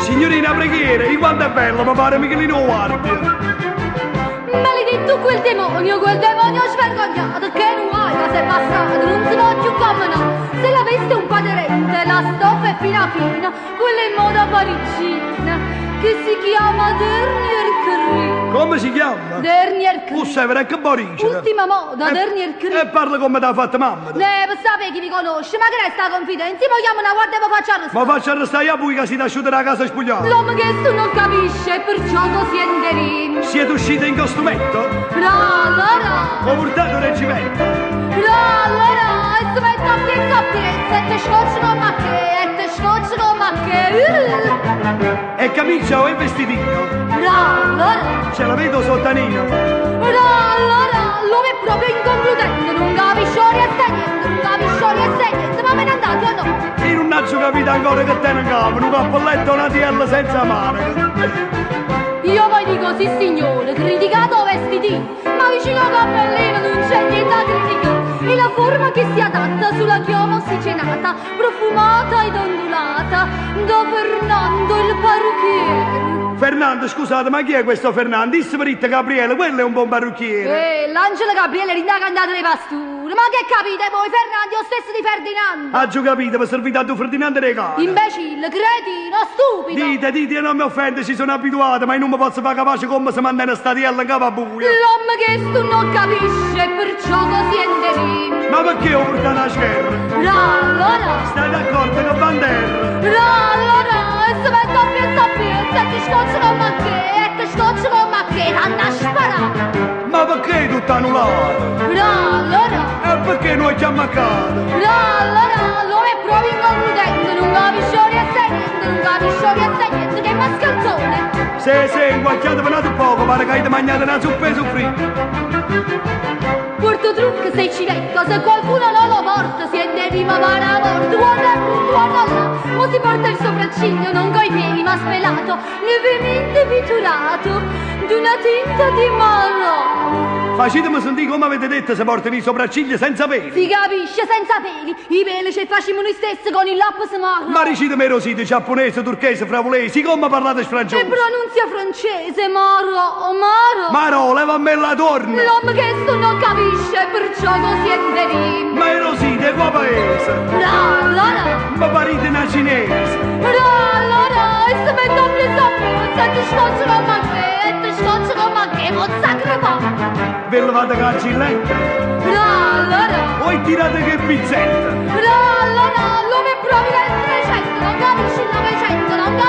Signorina preghiera, e quanto è bello, mi pare Michelino guardia. Maledetto quel demonio svergognato che non hai che si è passato, non si può più camminare. Se la veste un po' aderente, la stoffa è fina fina, quella è moda parigina, che si chiama Dernier Cri. Come si chiama? Dernier Cri. Osserva, che borice. Ultima moda, Dernier Cri. E parla come t'ha fatta mamma. Ne, per sapere chi mi conosce, ma che resta confidenza? Mi chiamo una guardia e mi faccio arrestare. Ma faccio arrestare a voi che siete asciutti da casa spogliata. L'uomo che tu non capisce, perciò così enterim. Siete uscite in costumetto? Ra, la, ra. Ho portato il reggimento. Ra, la, ra, e si mette a piezza a piezza, e te scocci come a che, e te scocci come a che. E camicia o è vestitino? Ra, la, ra. Ce la vedo sottanino. Ra, la, ra, l'uomo è proprio inconcludente, non capisce ora e sa niente, non capisce ora e sa niente, ma me ne andate o no? Io non ho capito ancora che te ne capo, un cappelletto e una tiella senza manica. Io poi dico sì signore, criticato vestitino, ma vicino al cappellino non c'è niente da criticare. E la forma che si adatta sulla chioma ossigenata, profumata ed ondulata, da Fernando il parrucchiere. Fernando, scusate, ma chi è questo Fernando? Disse per Gabriele, quello è un buon parrucchiere. L'angelo Gabriele rinda cantata le pasture. Ma che capite voi, Fernando, io stesso di Ferdinando? Ah, giù capito, mi è servito a tu Ferdinando Regano. Imbecille, cretino, stupido. Dite, dite, non mi offende, ci sono abituato, ma io non mi posso fare capace come si mantiene sta tiella in capo a buio. L'uomo che stu non capisce, perciò così enterim. Ma perché ho portato la scherra? Ra, la, ra. Stai d'accordo che banderra? Ra, la, ra, e si mette a piezza a piezza, e ti scocci come a che, e ti scocci come a che, t'hanno a sparare. Ma perché tutto annullato? Ra, la, ra. E perché noi ci ammaccato? Ra, la, ra, l'uomo è proprio inconcludente, non capisce ora e sa niente, non capisce ora e sa niente, che mascalzone. Se, se, inguacchiate per un poco, pare che avete mangiato una zuppa e soffritto. Porto trucco se ci vecchio, se qualcuno non lo porta, si è prima para morto, guarda qui, guarda là, mo si porta il sopracciglio, non coi piedi ma spelato, lievemente pitturato, d'una tinta di marrone. Facetemi sentire come avete detto se portano i sopracciglia senza peli. Si capisce, senza peli, i peli ci facciamo noi stessi con il lapis marrone. Ma ricitemi rosite, giapponese, turchese, fravolese, come parlate E francese? pronuncia francese, maro, maro. Marò, leva a me la torna. L'uomo che sto non capisce, perciò così è veri. Ma i rosite, qua paese. Ra, la, ra. Ma parite una cinese. Ra, la, ra, e si mette a piezza a piezza, e ti scocci come a che, e ti scocci come a che, pozza crepà. Ve levate con la gilletta? Ra, la, ra. O tirate che pizzetta? Ra, la, ra, l'uomo è proprio del 300, non capisci il 900, non capisci.